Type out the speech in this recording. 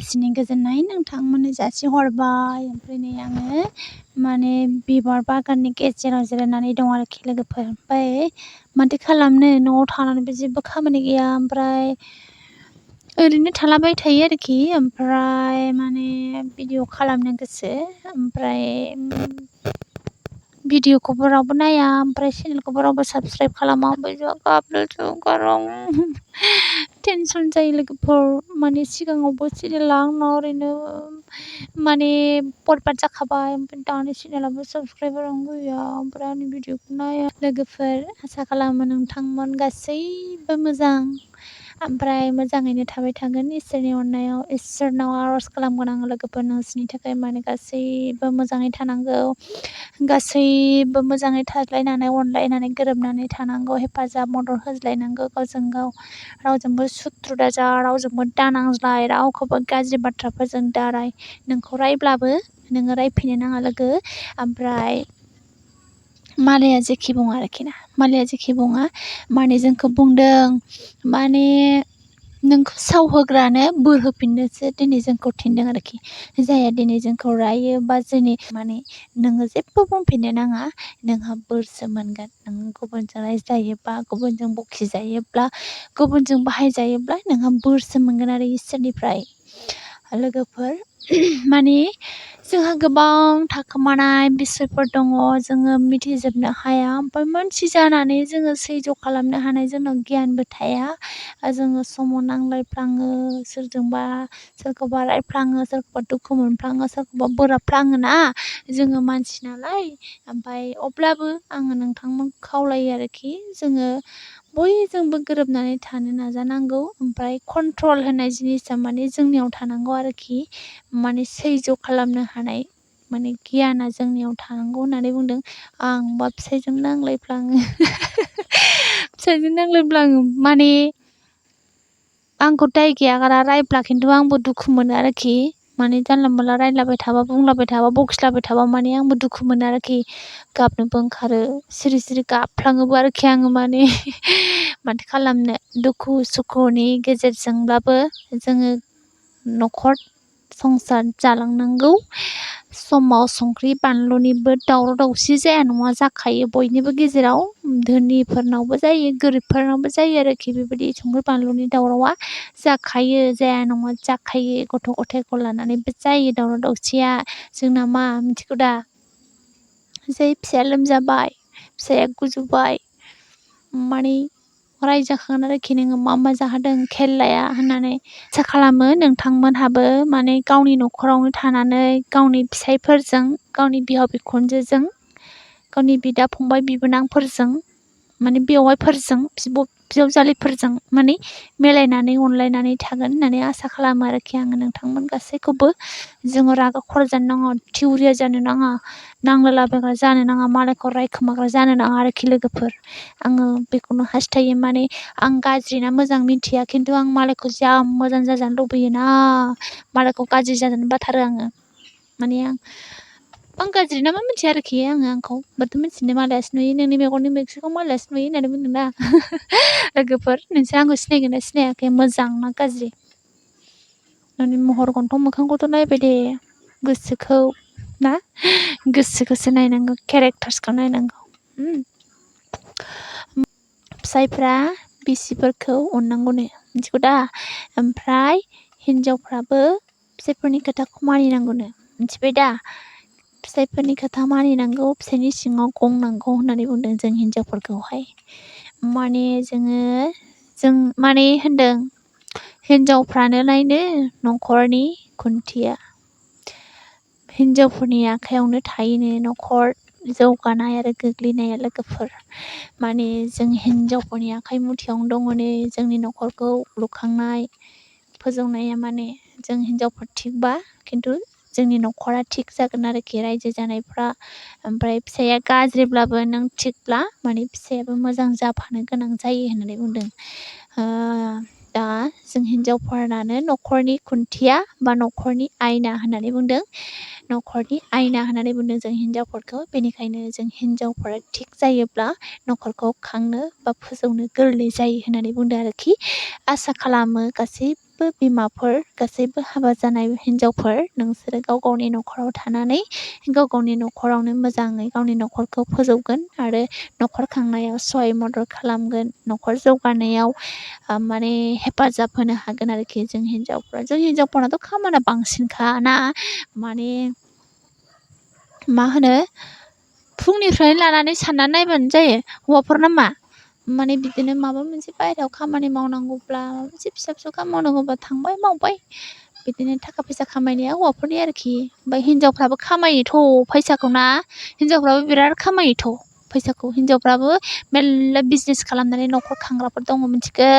सिनि गोजोननाय नोंथांमोननो जासिहरबाय। ओमफ्राय नै आङो माने बिबार बागाननि गेजेराव जिरायनानै दं आरोखि लोगोफोर। ओमफ्राय माथो खालामनो न'आव थानानैबो जेबो खामानि गैया। ओमफ्राय ओरैनो थालाबाय थायो आरोखि। ओमफ्राय माने भिडिअ खालामनो गोसो। ओमफ्राय भिडिअखौबो रावबो नाया। ओमफ्राय चेनेलखौबो रावबो साबस्क्राइब खालामा। ओमफ्राय जा गाबनोसो ओंखारो टेनसन जायो लोगोफोर। माने सिगाङावबो चेनेला आंना ओरैनो माने बरबाद जाखाबाय। ओमफ्राय दानि चेनेलाबो साबस्क्राइबारानो गैया। ओमफ्राय आंनि भिडिअखौ नाया। लोगोफोर आसा खालामो नोंथांमोन गासैबो मोजां। ओमफ्राय मोजाङैनो थाबाय थागोन इसोरनि अननायाव। इसोरनाव आर'ज खालामगोन आङो लोगोफोर नोंसोरनि थाखाय माने गासैबो मोजाङै थानांगौ। गासैबो मोजाङै थाज्लायनानै अनलायनानै गोरोबनानै थानांगौ। हेफाजाब मदद होज्लायनांगौ गावजों गाव। रावजोंबो सुथ्रु दाजा, रावजोंबो दानांज्लाय, रावखौबो गाज्रि बाथ्राफोरजों दाराय। नोंखौ रायब्लाबो नोङो रायफिननो नाङा लोगो। ओमफ्राय मालाया जेखि बुङा आरोखि ना। मालाया जेखि बुङा माने जोंखौ बुंदों माने नोंखौ सावहोग्रानो बोर होफिननोसो दिनै जोंखौ थिनदों आरोखि। जायहा दिनै जोंखौ रायो बा जोंनि माने नोङो जेबो बुंफिननो नाङा। नोंहा बोरसो मोनगोन। नों गुबुनजों रायज्लायोबा, गुबुनजों बखिजायोब्ला, गुबुनजों बाहायजायोब्ला नोंहा बोरसो मोनगोन आरो इसोरनिफ्राय। लोगोफोर माने जोंहा गोबां थाखोमानाय बिसयफोर दङ जोङो मिथिजोबनो हाया। ओमफ्राय मानसि जानानै जोङो सैज' खालामनो हानाय जोंनाव गियानबो थाया। जोङो समाव नांलायफ्लाङो सोरजोंबा, सोरखौबा रायफ्लाङो, सोरखौबा दुखु मोनफ्लाङो, सोरखौबा बोराबफ्लाङो ना। जोङो मानसि नालाय। ओमफ्राय अब्लाबो आङो नोंथांमोनखौ खावलायो आरोखि जोङो बयजोंबो गोरोबनानै थानो नाजानांगौ। ओमफ्राय कन्ट्रल होननाय जिनिसा माने जोंनियाव थानांगौ आरोखि। माने सैज' खालामनो हानाय माने गियाना जोंनियाव थानांगौ होननानै बुंदों। आंबा फिसाइजों नांलायफ्लाङो फिसाइजों नांलायफ्लाङो माने आंखौ दाय गैयागारा रायब्ला खिन्थु आंबो दुखु मोनो आरोखि। माने जानला मोनला रायलाबाय थाबा, बुंलाबाय थाबा, बखिलाबाय थाबा माने आंबो दुखु मोनो आरोखि। गाबनोबो ओंखारो, सिरि सिरि गाबफ्लाङोबो आरोखि आङो माने माथो खालामनो। दुखु सुखुनि गेजेरजोंब्लाबो जोङो न'खर संसार जालांनांगौ। समाव संख्रि बानलुनिबो दावराव दावसि जाया नङा जाखायो बयनिबो गेजेराव। धोनिफोरनावबो जायो, गोरिबफोरनावबो जायो आरोखि बेबायदि संख्रि बानलुनि दावरावआ जाखायो। जाया नङा जाखायो। गथ' गथायखौ लानानैबो जायो दावराव दावसिया। जोंना मा मिथिगौ दा? जै फिसाया लोमजाबाय, फिसाया गुजुबाय माने रायजाखागोन आरोखि नोङो मा मा जाहोदों खेल लाया होननानै। आसा खालामो नोंथांमोनहाबो माने गावनि न'खरावनो थानानै गावनि फिसायफोरजों, गावनि बिहाव बिखुनजोजों, गावनि बिदा फंबाय बिबोनांफोरजों माने बेवाइफोरजों, बिजावजालिफोरजों माने मिलायनानै अनलायनानै थागोन होननानै आसा खालामो आरोखि आङो नोंथांमोन गासैखौबो। जोङो रागा खर जानो नाङा, थिउरिया जानो नाङा, नांलायलाबायग्रा जानो नाङा, मालायखौ रायखोमाग्रा जानो नाङा आरोखि लोगोफोर। आङो बेखौनो हास्थायो। माने आं गाज्रि ना मोजां मिथिया खिन्थु आं मालायखौ जा मोजां जाजानो लुबैयोना। मालायखौ गाज्रि जाजानो बाथारो आङो। माने आं गाज्रि ना मा मिथिया आरोखि आंखौ माथो मिथिनो। मालायासो नुयो नोंनि मेगननि मोख्रिखौ मालायासो नुयो होननानै बुंदों ना लोगोफोर। नोंसोर आंखौ सिनायगोन ना सिनायाखै? मोजां ना गाज्रि? नोंनि महर गन्थं मोखांखौथ' नायबाय दे, गोसोखौ ना, गोसोखौसो नायनांगौ, केरेक्टार्सखौ नायनांगौ। फिसाइफ्रा बिसिफोरखौ अननांगौनो मिथिगौ दा। ओमफ्राय हिन्जावफ्राबो फिसाइफोरनि खोथाखौ मानिनांगौनो मिथिबाय दा। फिसाइफोरनि खोथा मानिनांगौ, फिसाइनि सिङाव गंनांगौ होननानै बुंदों जों हिन्जावफोरखौहाय। माने जों माने होनदों हिन्जावफ्रानो लायनो न'खरनि खुन्थिया। हिन्जावफोरनि आखाइयावनो थायोनो न'खर जौगानाय आरो गोग्लैनाया लोगोफोर। माने जों हिन्जावफोरनि आखाइ मुथियावनो दङनो जोंनि न'खरखौ लुखांनाय, फोजौनाया। माने जों हिन्जावफोर थिगबा खिन्थु जोंनि न'खरा थिग जागोन आरोखि, रायजो जानायफ्रा। ओमफ्राय फिसाइया गाज्रिब्लाबो नों थिगब्ला माने फिसाइयाबो मोजां जाफानो गोनां जायो होननानै बुंदों। दा जों हिन्जावफोरानो न'खरनि खुन्थिया बा न'खरनि आयना होननानै बुंदों। न'खरनि आयना होननानै बुंदों जों हिन्जावफोरखौ। बेनिखायनो जों हिन्जावफोरा थिग जायोब्ला न'खरखौ खांनो बा फोजौनो गोरलै जायो होननानै बुंदों आरोखि। आसा खालामो गासैबो गासैबो बिमाफोर गासैबो हाबा जानाय हिनजावफोर नोंसोरो गाव गावनि न'खराव थानानै गाव गावनि न'खरावनो मोजाङै गावनि न'खरखौ फोजौगोन आरो न'खर खांनायाव सहाय मदद खालामगोन न'खर जौगानायाव माने हेफाजाब होनो हागोन आरोखि जों हिनजावफोरनाथ' खामानिया बांसिनखा ना माने मा होनो फुंनिफ्रायनो लानानै साननानै नायबानो जायो हौवाफोरना मा माने बिदिनो माबा मोनसे बाहेरायाव खामानि मावनांगौब्ला माबा मोनसे फिसा फिसौ खामानि मावनांगौब्ला थांबाय मावबाय बिदिनो थाखा फैसा खामायनाया हौवाफोरनि आरोखि ओमफ्राय हिनजावफ्राबो खामायोथ' फैसाखौ ना हिनजावफ्राबो बिराद खामायोथ' फैसाखौ हिनजावफ्राबो मेरला बिजनेस खालामनानै न'खर खांग्राफोर दङ मिथिगौ